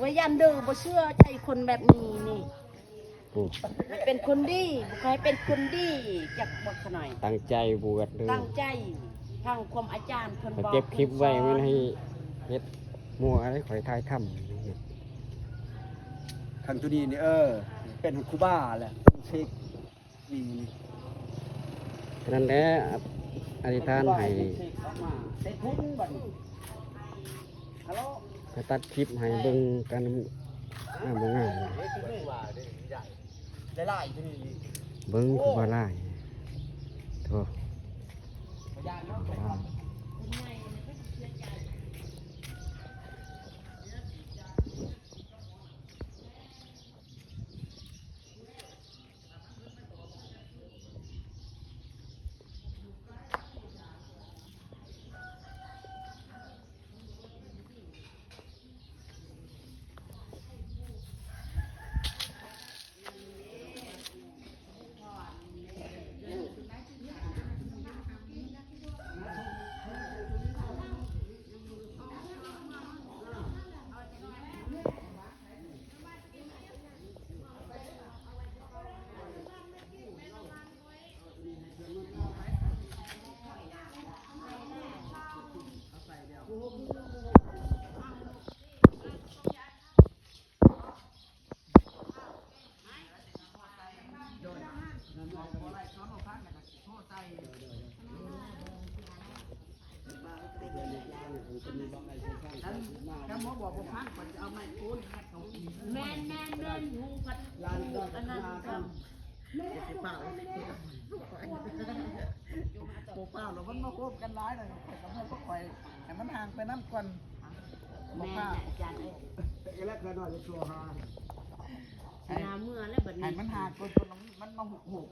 ວ່າຢ້ານເດີ ບໍ່ເຊື່ອໃຈຄົນແບບນີ້ນີ້. ໂອ້ ໃຫ້ເປັນຄົນດີ ບໍ່ໃຫ້ເປັນຄົນດີ ຈັກບໍ່ຂະໜ້ອຍ. ຕັ້ງໃຈບວດເດີ ຕັ້ງໃຈ ຟັງຄວາມອາຈານເພິ່ນບອກ ເກັບຄລິບໄວ້ ເພິ່ນສອນ ມັນໃຫ້ເຮັດມົວ ໃຫ້ຂ້ອຍຖ່າຍທຳ. ຄັນໂຕນີ້ນີ້ ເອີ ເປັນຄູບາແຫຼະ ເຊກ ນີ້ ນີ້ ນັ້ນແຫຼະ ອະທິຖານໃຫ້ ເສກອອກມາ ເສກພຸ້ນບັດນີ້ ຮາໂລ ໃຫ້ຕັດຄລິບໃຫ້ເບິ່ງກັນ ງາມບໍ່ງາມ ຫຼາຍໆ ໂຕນີ້ ເບິ່ງຄືວ່າຫຼາຍ ໂທ້. ແມ່ນໆໆ ຫູພັດ ອັນນັ້ນ ບໍ່ຟ້າວ ບໍ່ຟ້າວແລ້ວມັນມາໂຮມກັນຫຼາຍແລ້ວ ຂ້ອຍກໍບໍ່ຄ່ອຍ ໃຫ້ມັນຫ່າງໄປນຳກ່ອນ. ບໍ່ຟ້າວ ອາຈານເອີຍ ເອີ ແລ້ວຂ້ອຍນ້ອຍຈະໂທຫາ ໃຫ້ ຫາເມືອແລ້ວບັດນີ້ ໃຫ້ມັນຫ່າງກ່ອນ ມັນມາໂຮມ